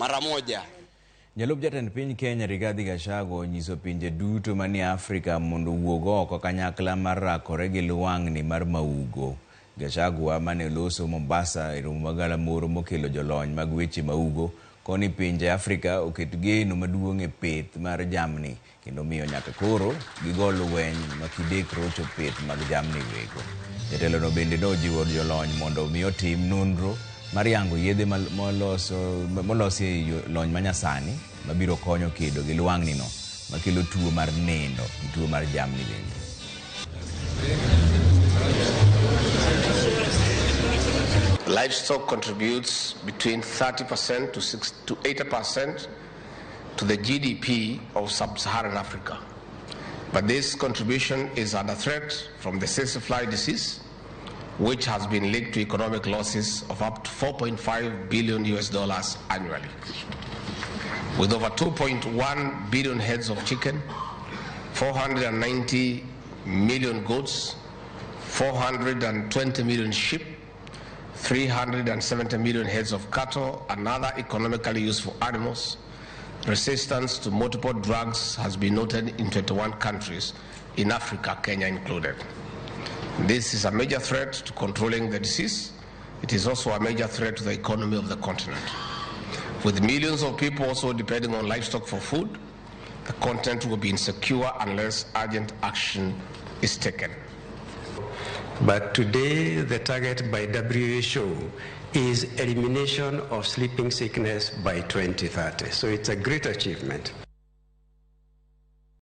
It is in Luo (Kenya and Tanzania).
Mara moja. Jalup jatend piny Kenya Rigathi Gachagua onyiso pinje duto manie Afrika mondo owuog oko kanyakla mar rakore gi lwang'ni mar maugo. Gachagua mane oloso Mombasa e romo magalamoro mokelo jolony mag weche maugo koni pinje Afrika oket geno maduong' e pith mar jamni kendo miyo nyaka koro gigo lweny makidek rocho pith mag jamni wego. Jatelono bende nojiwo jolony mondo mi otim nonro mar yango yedhe molosi e lony manyasani mabiro konyo kedo gi lwang'ni no makelo tuo mar nindo gi tuo mar jamni bende. Livestock contributes between 30% to 6 to 80% to the GDP of sub-Saharan Africa. But this contribution is under threat from the tsetse fly disease, which has been linked to economic losses of up to 4.5 billion US dollars annually. With over 2.1 billion heads of chicken, 490 million goats, 420 million sheep, 370 million heads of cattle and other economically useful animals, resistance to multiple drugs has been noted in 21 countries in Africa, Kenya included. This is a major threat to controlling the disease. It is also a major threat to the economy of the continent. With millions of people also depending on livestock for food, the continent will be insecure unless urgent action is taken. But today, the target by WHO is elimination of sleeping sickness by 2030. So it's a great achievement.